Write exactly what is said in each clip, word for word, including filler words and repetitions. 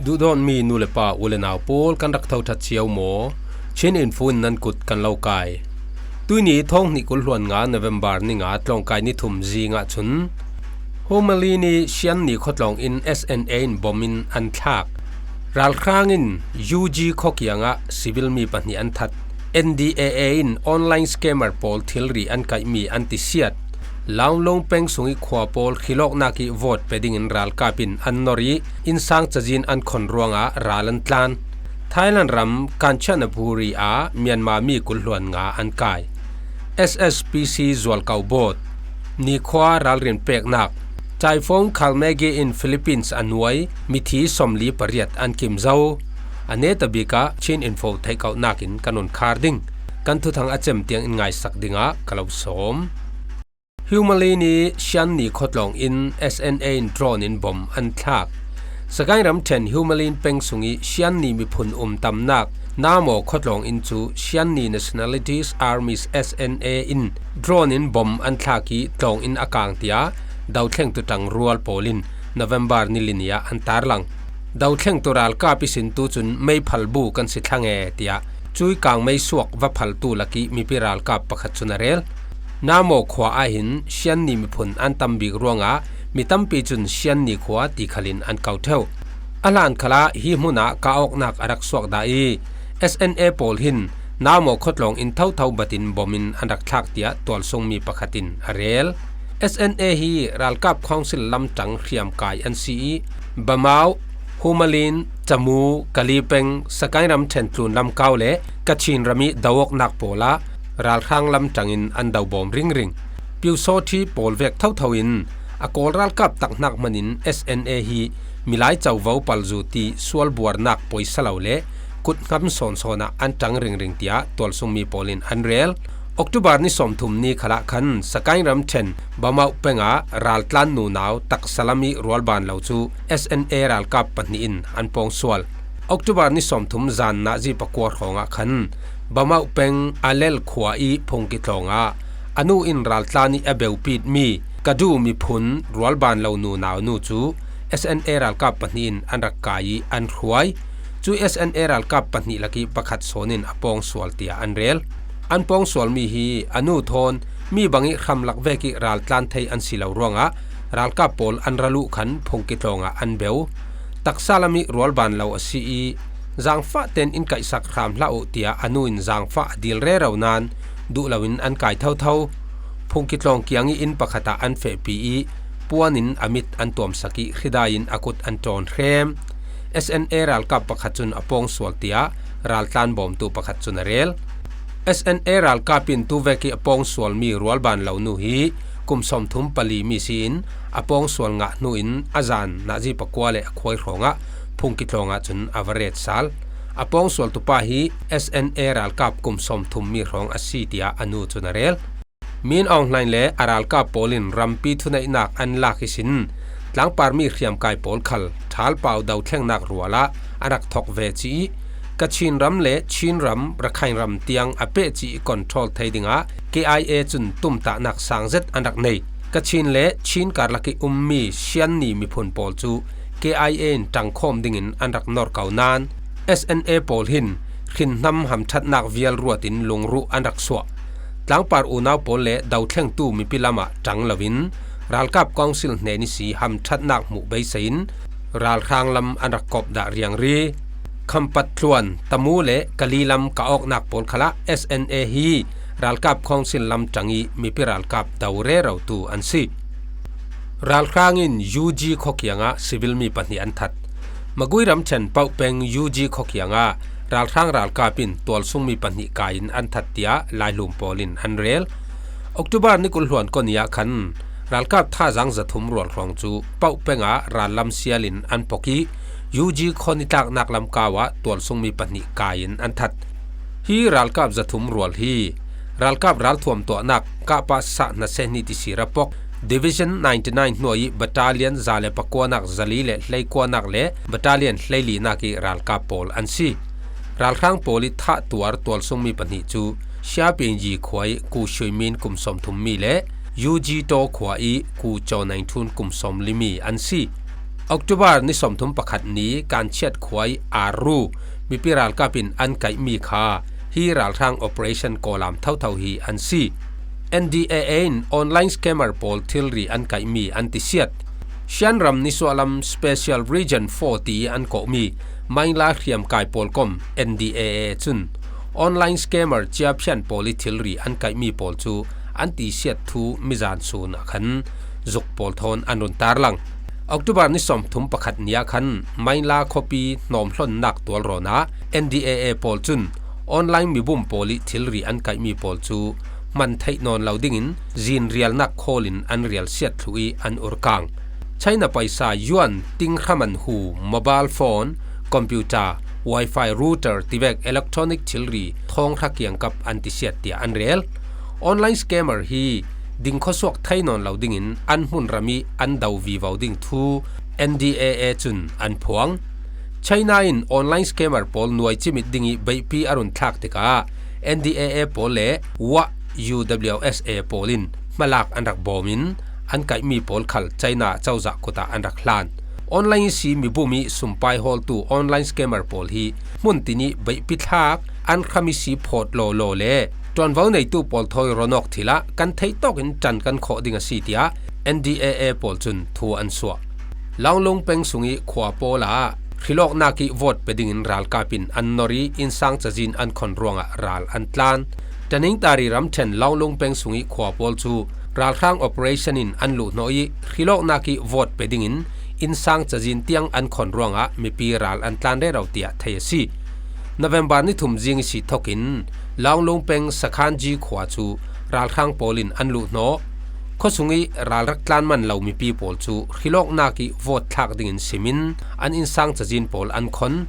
Duhdawtmi nu le pa, u le nau pawl, kan rak tho ṭhat cio maw? Chin Info in nan kut kan lo kai. Tuini thawng hnih kul hluan nga November ni nga tlawngkai ni thum zing ah chun Humali ni Sian Ni khuatlawng in S N A in bom in an thlak. Ralhrang in U G khua kiangah civil mi pahnih an that. N D A A in online scammer pawl thilri an kaihmi an tisiat. Launglong peng sung ih khua pawl khilawknak ih vote pe dingin ralkap in an nor ih innsang cazin an khon ruangah ral an tlan. Thailand ram Kanchanaburi ah Myanmar mi kul hluan nga an kai. S S P C zualkau boat nikhua ralrin peknak. Typhoon Khalmegi in Philippines a nuai, mithi sawmli pariat an kim zo. A neta bik ah Chin Info theihkauhnak in kan hun khar ding. Kan thuthang a cem tiang in ngaisak dingah ka lo sawm. Humali ni Sian Ni khuatlawng in S N A in drone in bom an thlak. Sagaing ramṭhen Humali in peng sung ih Sian Ni miphun um tamnak Namo khuatlawng in cu Sian Ni Nationalities Armies, S N A, in drone in bom an thlak ih tlawng in a kang, tiah dothlengtu ṭangrual pawl in November ni li ni ah an tarlang. Dothlengtu ralkap ihsin tu cun mei phal bu kan si thlang e, tiah cui kang mei suak va phaltu lak ih mipi ralkap pakhat cun a rel. Namo khua ah hin Sian Ni miphun an tam bik ruangah mi tampi cun Sian Ni khua ti khal in an ko ṭheuh. A hlan khalah hi hmun ah kah awknak a rak suak dah ih S N A pawl hin Namo khuatlawng in thotho bat in bom in an rak thlak, tiah tualsungmi pakhat in a rel. S N A hi ralkap council lamṭang hriamkai an si ih Bamau, Humalin, Camu, Kalipeng, Sagaing ramṭhen tlun lamkau le Kachin ram ih do awknak pawl ah ralhrang lamṭang in an do bawm ringring. Pyusawṭhi pawl vek thotho in a kawl ralkap tak hnak hman in S N A hi milai covo palzu ti sual buarnak poisa lo le kut hnam sawnsawn ah an ṭang ringring, tiah tualsungmi pawl in an rel. October ni sawmthum ni khalah khan Sagaing ramṭhen Bamauh peng ah raltlan nunau taksa lam ih rualban lo cu S N A ralkap pahnih in an pawngsual. October ni sawmthum zan nazi pakua hrawng ah khan Bamauh peng Alel khua ih phungki tlawng ah a nu in raltlan ih a beupitmi Kadu miphun rualban lo nunau nu cu S N A ralkap pahnih in an rak kai ih an hruai. Cu S N A ralkap pahnih lak ih pakhat sawn in a pawngsual, tiah an rel. An pawngsualmi hi a nu thawn mi bang ih hramlak vek ih raltlan thei an si lo ruangah ralkap pawl an ra luh khan phungki tlawng ah an beu. Taksa lam ih rualban lo a si ih, zangfah tein in kaihsak hram hlah uh, tiah a nu in zangfah a dil rero nain duh loin an kai thotho. Phungki tlawng kiang ih inn pakhat ah an fehpi ih puan in a mit an tuamsak ih hridai in a kut an ṭawn hrem. S N A ralkap pakhat cun a pawngsual, tiah raltlan bawmtu pakhat cun a rel. S N A ralkap in tuvek ih a pawngsualmi rualban lo nu hi kum sawmthum pali mi si in a pawngsual ngah hnu in a zan nazi pakua le a khuai hrawng ah phungki tlawng ah cun a va ret sal. A pawngsualtu pa hi S N A ralkap kum sawmthum mi hrawng a si, tiah a nu cun a rel. Min Aung Hlaing le a ralkap pawl in rampi thuneihnak an lak ihsin tlangpar mi hriamkai pawl khal ṭhalpau dothlengnak rual ah an rak thok ve ci ih Kachin ram le Chin ram, Rakhine ram tiang a pehci ih control thei dingah K I A cun tumtahnak sang zet an rak nei. Kachin le Chin karlak ih ummi Sian Ni miphun pawl cu K I A in ṭangkhawm dingin an rak nor ko nain S N A pawl hin hrinhnam hamṭhatnak vial ruat in lungruh an rak suah. Tlangpar unau pawl le dothlengtu mipi lamah ṭang loin ralkap council hnen ihsi hamṭhatnak hmuh beisei in ralhrang lam an rak kawp dah riangri. Khampat tluan, Tamu le Kali lam kah awknak pawl khalah S N A hi ralkap council lamṭang ih mipi ralkap do rerotu an si. Ralhrang in U G khua kiangah civil mi pahnih an that. Magui ramṭhen Pauh peng U G khua kiangah ralhrang ralkap in tualsungmi pahnih kai in an that, tiah Lailum pawl in an rel. October ni kul hluan kua ni ah khan ralkap thazaang zathum rual hrawng cu Pauh peng ah rallam sial in an pok ih U G khua nitlaknak lamkau ah tualsungmi pahnih kai in an that. Hi ralkap zathum rual hi ralkap ralthuam tuahnak kahpah sah hna sehnih tisi ra pok Division ninety nine hnuai ih battalion za le pakuanak zali le hleikuanak le battalion hleilinak ih ralkap pawl an si. Ralhrang pawl ih thah tuar tualsungmi pahnih cu Siaping Yi khua ih Ku Shui Min kum sawmthum mi le U G Taw khua ih Ku Caw Naing Thun kum sawmli mi an si. October ni sawmthum pakhat ni Kanchiat khuai Aru mipi ralkap in an kaihmi kha hi ralhrang operation kawlam thotho hi an si. N D A A in online scammer pawl thilri an kaihmi an tisiat. Shan ram nisuahlam Special Region four ti an kawhmi Maingla hriamkai pawl kom N D A A cun online scammer ciaphian pawl i thilri an kaihmi pawl cu an tisiat thu mizan sun ah khan zuk pawl thawn an run tarlang. October ni sawmthum pakhat ni ah khan Maingla khuapi hnawmhlonnak tualrawn ah N D A A pawl cun online mibum pawl i thilri an kaihmi pawl cu hman theih nawn lo dingin zinrialnak khawl in an rialsiat thluh i an urkang. China paisa yuan, tinghra manhu, mobile phone, computer, wifi router tivek electronic thilri thawng hra kiangkap an tisiat tiah an rel. Online scammer hi dingkhawsuak thei nawn lo dingin an hmunram i an do vivo ding thu N D A A cun an phuang. China in online scammer pawl nuai cimit ding i beihpi a run thlak tikah N D A A pawl le Wa U W S A pawl in hmalak an rak bawm in an kaihmi pawl khal China cozah kut ah an rak hlan. Online ihsi mibum i sumpai hawltu online scammer pawl hi hmun tin i beihpi thlak an hram ihsi phawt lawlaw le ṭuanvo neitu pawl thawi rawnawk thil ah kan theih tawk in ṭan kan khawh ding a si tiah N D A A pawl cun thu an suah. Launglung peng sung i khua pawl ah hrilawknak i vote pe dingin ralkap in an nor i innsang cazin an khon ruangah ral an tlan. Taningtari ramṭhen Launglung peng sung i khua pawl cu ralhrang operation in an luhhnawh i hrilawknak i vote pe dingin innsang cazin tiang an khon ruangah mipi ral an tlan rero tiah thei a si. November ni thum zing i si thokin Launglung peng Sakhanji khua cu ralhrang pawl in an luhhnawh. Khuasung i ral rak tlan man lo mipi pawl cu hrilawknak i vote thlak dingin simin an innsang cazin pawl an khon.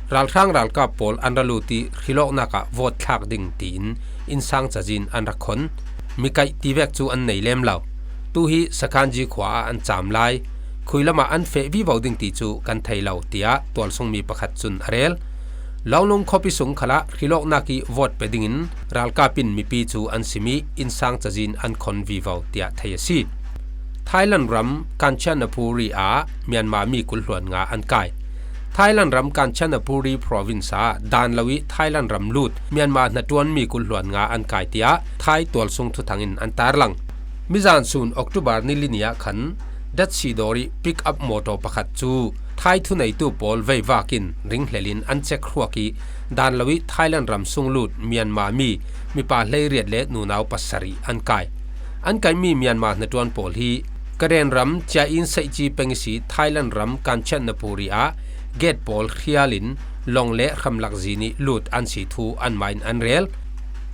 Ralhrang ralkap pawl an ra lut i hrilawknak ah vote thlak ding tiin innsang cazin an rak khon. Mikaih tivek cu an nei lem lo. Tu hi Sakhanji khua ah an cam lai. Khuilam ah an feh vivo ding ti cu kan thei lo, tiah tualsungmi pakhat cun a rel. Launglung khuapi sung khalah hrilawknak i vote pe dingin ralkap in mipi cu an sim i innsang cazin an khon vivo, tiah thei a si. Thailand ram Kanchanaburi ah Myanmar mi kul hluan nga an kai. Thailand ram Kanchanaburi province ah dan lo i Thailand ram lut Myanmar hnaṭuan mi kul hluan nga an kai, tiah Thai tualsung thuthang in an tarlang. Mizan sun October ni li ni ah khan datsi dawr i pick up mawtaw pakhat cu Thai thuneitu pawl veivak in ringhlel in an cek hruak i dan lo i Thailand ram sung lut Myanmar mi mipa hleiriat le nunau pasarih an kai. An kaihmi Myanmar hnaṭuan pawl hi Karen ram Cia In Seihci peng ihsi Thailand ram Kanchanaburi ah gate pawl hrial in lawng le hramlak zin i lut an si thu anmah in an rel.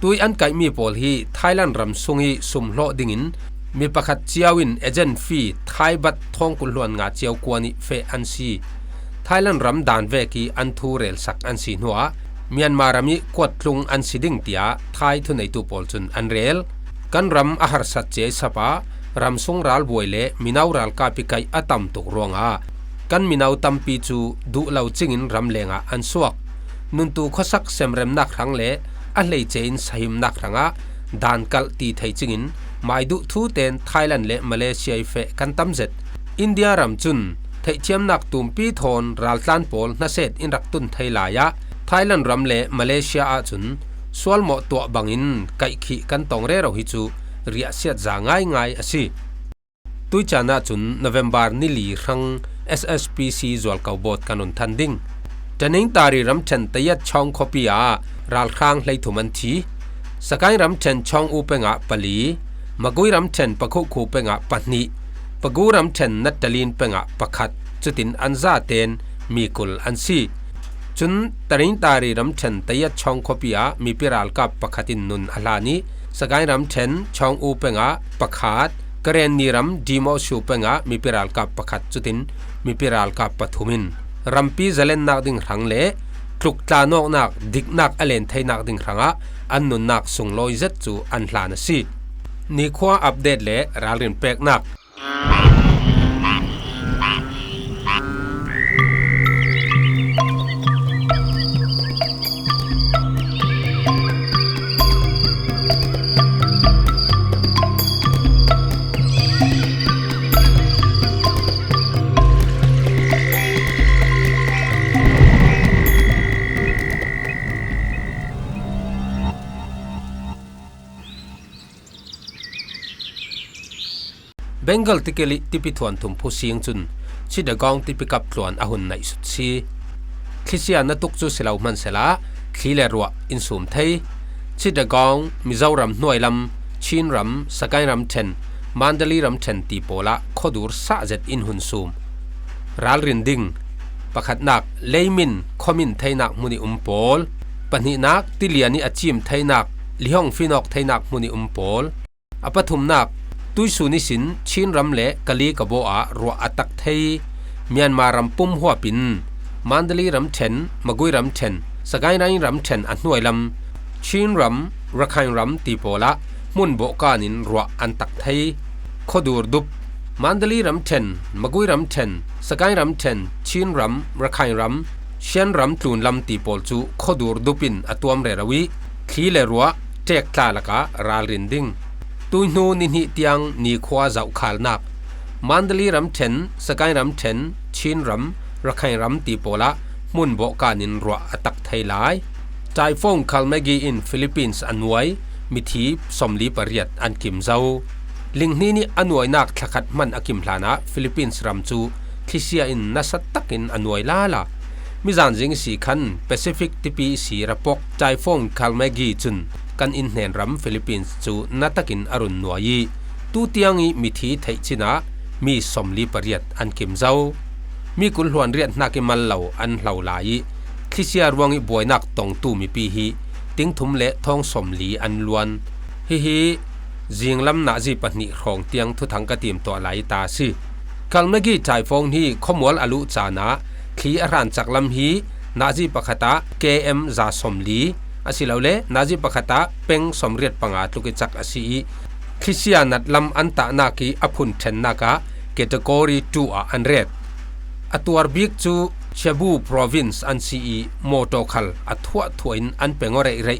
Tui an kaihmi pawl hi Thailand ram sung i sumhlawh dingin mi pakhat cio in agent fee Thai baht thawng kul hluan nga cio kuan i feh an si. Thailand ram dan vek i an thu relsak an si hnuah Myanmar ram i kuattlung an si ding, tiah Thai thuneitu pawl cun an rel. Kan ram a harsat cia i sap ah ram sung ralbuai le mino ralkap i kaih a tam tuk ruangah kan mino tampi cu duh lo cingin ramleng ah an suak. Nuntu khuasak semremnak hrang le a hleice in sahimnak hrangah dan kalh ti thei cingin maiduh thu tein Thailand le Malaysia i feh kan tam zet. India ram cun theihthiamnak tumpi thawn raltlan pawl hnaset in rak tun thei lai ah Thailand ram le Malaysia ahcun sualmawh tuah bangin kaihkhih kan tong rero hi cu riahsiat za ngaingai a si. Tuicaan ahcun November ni li hrang S S P C zualko bawt kan run than ding. Taningtari ramṭhen Tayat Chawng khuapi ah ralhrang hleithum an thi. Sagaing ramṭhen Chawng U peng ah pali, Magui ramṭhen Pakhukhu peng ah pahnih, Pagu ramṭhen Nattalin peng ah pakhat, cutin an zaten mi kul an si. Cun Taningtari ramṭhen Tayat Chawng khuapi ah mipi ralkap pakhat in nun a hlan i Sagaing ramṭhen Chawng U peng ah pakhat, Karenni ram Dimosu peng ah mipi ralkap pakhat, cutin mipi ralkap pathum in rampi zalennak ding hrang le tluk tlanawknak diknak a len theinak ding hrangah an nunnak sunglawi zet cu an hlan a si. Nikhua update le ralrin peknak. Bengal tikelih tipi thuanthum phusing cun Chittagong tipi kap tluan a hun naih sut si. Thlisia na tuk cu si lo hmansehla thli le ruah in sum thei. Chittagong, Mizoram hnuailam, Chinram, Sagaing ramṭhen, Mandalay ramṭhen ti pawlah khuadur sah zet in hun sum. Ralrin ding: pakhatnak, leimin khuamin theinak hmun i um pawl; pahnihnak, tilian i a cim theinak, lihong finawk theinak hmun i um pawl; a pathumnak, tuisun ihsin Chinram le Kalikabaw ah ruah a tak thei. Myanmar ram pum huap in Mandalay ramṭhen, Magway ramṭhen, Sagaing ramṭhen a hnuailam, Chinram, Rakhine ram ti pawlah hmun bawhkan in ruah an tak thei. Khuadur dup: Mandalay ramṭhen, Magway ramṭhen, Sagaing ramṭhen, Chinram, Rakhine ram, Shan ram tlunlam ti pawl cu khuadur dup in a tuam rero i thli le ruah, ṭek tla lakah ralrin ding. Tuihnu ni hnih tiang nikhua zohkhalnak: Mandalay ramṭhen, Sagaing ramṭhen, Chinram, Rakhine ram ti pawlah hmun bawhkan in ruah a tak thei lai. Typhoon Khalmagi in Philippines a nuai, mithi sawmli pariat an kim zo. Linghni nih a nuainak thlakhat hman a kim hlanah Philippines ram cu thlisia in nasa takin a nuai lala. Mizan zing ihsi khan Pacific tipi ihsi rapok Typhoon Khalmagi cun kan innhnen ram Philippines cu na takin a run nuai i, tutiang i mithi theih cinah mi sawmli pariat an kim zo. Mi kul hluan riat hnak i mal lo an hlo lai i, thlisia ruang i buainak tongtu mipi hi ting thum le thawng sawmli an luan. Hihi zinglam nazi pahnih hrawng tiang thuthang ka timtuah lai i ta a si. Khalmagi Typhoon hi khuamual a luh caan ah thli a hran cak lam hi nazi pakhat ah K M za sawmli, asilole nazi pakhat ah peng sawmriat panga tluk i cak a si i, thlisia nat lam an tahnak i a phun ṭhennak ah category two ah an ret. A tuar bik cu Cebu province an si i, mawtaw khal a thuahthuah in an peng aw reihreih.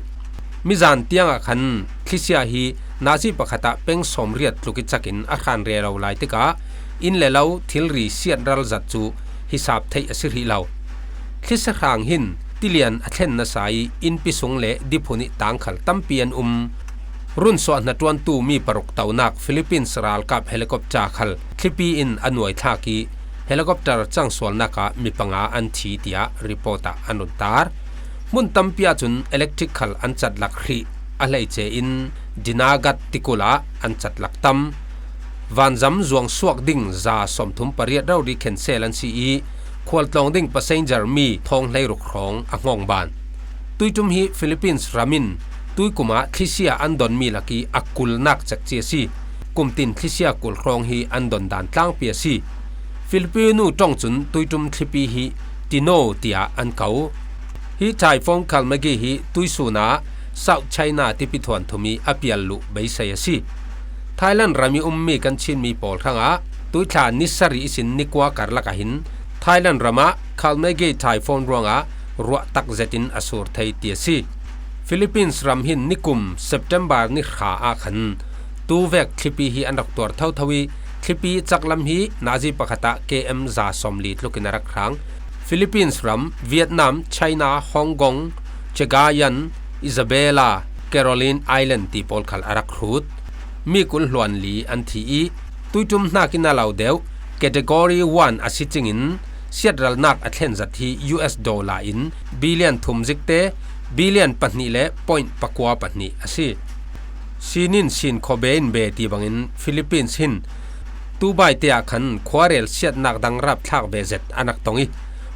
Mizan tiangah khan thlisia hi nazi pakhat ah peng sawmriat tluk i cak in a hran rero lai tikah, inn le lo thilri siat ral zat cu hisap theih a si hrih lo. Thlisia hrang hin tilian a thlen nasa i, innpi sung le diphun i tangkhal tampi an um. Runsuah hnaṭuantu mi paruk tonak Philippines ralkap helicopter khal thlipi in a nuaithlak i, helicopter cangsualnak ah mi panga an thi, tiah report ah an run tar. Hmun tampi ahcun electric khal an catlak hrih. A hleice in Dinagat tikulh ah an catlak tam. Vanzam zuang suak ding za sawmthum pariat rori khensel an si i, khualtlawng ding passenger mi thawng hleiruk hrawng a hngawng ban. Tuiṭum hi Philippines ram in tuikum ah thlisia an donmi lak i a kulnak cekci a si. Kumtin thlisia kul hrawng hi an don dan tlangpi a si. Filipino ṭong cun tuiṭum thlipi hi Tino tiah an ko. Hi Typhoon Khalmagi hi tuisun ah South China tipi thuanthum i a pial luh beisei a si. Thailand ram i ummi kan Chinmi pawl hrangah tuithla ni sarih ihsin ni kua karlak ah hin Thailand ram ah Khalmagi Typhoon ruangah ruah tak zetin a sur thei ti a si. Philippines ram hin nikum September ni hra ah khan tuvek thlipi hi an rak tuar thotho i, thlipi caklam hi nazi pakhat ah K M za sawmli tlukin a rak hrang. Philippines ram, Vietnam, China, Hong Kong, Cagayan, Isabela, Caroline Island ti pawl khal a rak hrut. Mi kul hluan li an thi i, tuiṭum hnakin a lo deuh, category one a si cingin siatralnak a thlen zat hi U S dollar in billion thum zikte, billion pahnih le point pakua pahnih a si. Sinin sin khuabe in be ti bangin Philippines hin tubaite ah khan khuarel siatnak dang rapthlak ve zet an rak tong i,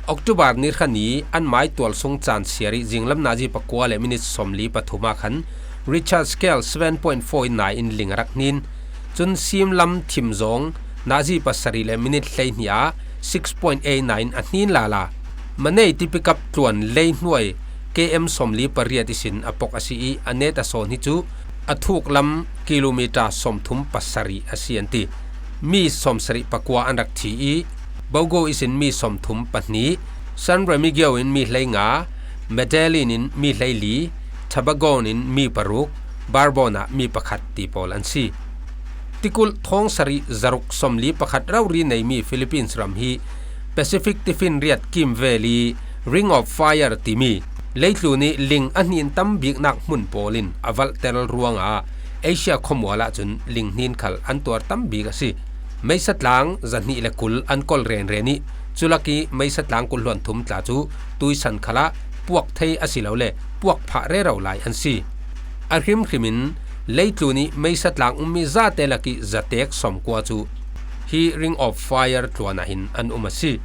October ni hra ni an mai tual sung caan siar i zinglam nazi pakua le minit sawmli pathum ah khan Richter scale seven point four in nai in ling a rak hnin. Cun simlam thim zawng nazi pasarih le minit hleihnih ah six point eight nine a hnin lala. Manei tipi kap tluan lei hnuai K M sawmli pariat ihsin a pok a si i, a net a sawn hi cu a thuk lam kilometer sawmthum pasarih a si an ti. Mi sawmsarih pakua an rak thi i, Bogo ihsin mi sawmthum pahnih, San Remigio in mi hleinga, Medellin in mi hleili, Tabagon in mi paruk, Barbon ah mi pakhat ti pawl an si. Tikulh thawng sarih zaruk sawmli pakhat rori neimi Philippines ram hi Pacific tifinriat kimvel i Ring of Fire timi leitlun i ling a hnin tam biknak hmun pawl in a valhter ruangah Asia khuamual ahcun ling hnin khal an tuar tam bik a si. Meisa tlang zahnih le kul an kol renren ih, culak ih meisa tlang kul hluan thum tla cu tuisan khalah puak thei a si lo le puak phah rero lai an si. A hrimhrim in leitlun ih meisa tlang ummi zate lakih zatek sawmkua cu hi Ring of Fire tluan ah hin an um a si.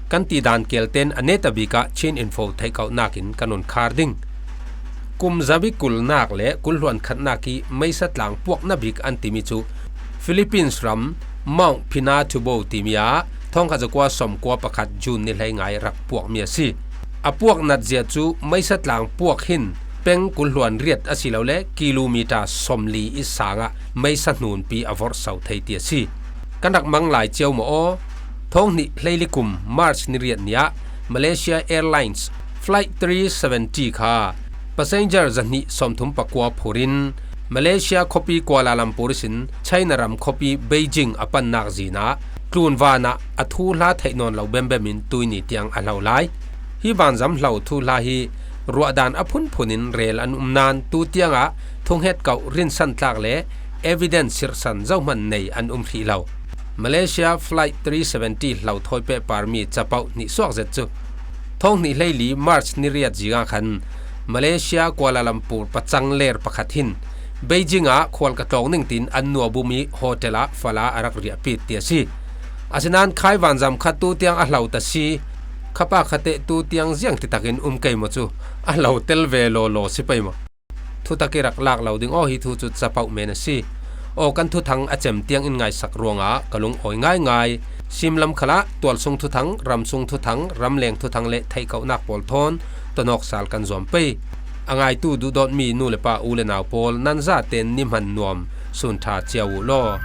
Kan ti dan kelten a neta bik ah Chin Info theihkauhnak in kan run khar ding. Kum zabi kulnak le kul hluan khatnak ih meisa tlang puakna bik an timi cu Philippines ram Mount Pinatubo timi ah thawngkhat zakua sawmkua pakhat June ni hleinga ih rak puakmi a si. A puak natzia cu meisa tlang puak hin peng kul hluan riat a si lo le kilometer sawmli ih sang ah meisa hnunpi a vorhso thei ti a si. Kan rak mang lai cio maw aw? Thawng hnih hleili kum March ni riat ni ah Malaysia Airlines Flight three seventy kha passenger zahnih sawmthum pakua phur in Malaysia khuapi Kuala Lumpur ihsin China ram khuapi Beijing a pannak zin ah tlunvan ah a thuhla theih nawn lo bembem in tuini tiang a hlo lai. Hi vanzam hlo thuhla hi ruahdan a phunphun in rel an um nain tu tiangah thunghet kauh rinsan tlak le evidence sirhsan zohman nei an um hrih lo. Malaysia Flight three seventy hlo thawi pehparmi capoh hnih suak zet cu thawng hnih hleili March ni riat zinga khan Malaysia Kuala Lumpur pacang ler pakhat hin Beijing ah khual ka tlawng ning tiin an nuabumi hotel ah fala a rak riahpit ti a si. Asinain khai vanzam kha tu tiang a hlo ta si. Khapa khateh tu tiang ziang titakin um kei maw cu a hlo tel ve lawlaw si pei maw? Thutak ih rak lak lo ding aw, hi thu cu capoh men a si. Aw, kan thuthang a cem tiang in ngaisak ruangah ka lungawi ngaingai. Simlam khalah tualsung thuthang, ramsung thuthang, ramleng thuthang le theihkauhnak pawl thawn tonawk sal kan zuam pei. A ngaitu duhdawtmi nu le pa, u le nau pawl, nan zaten ni hman nuam sun ṭha cio uh law.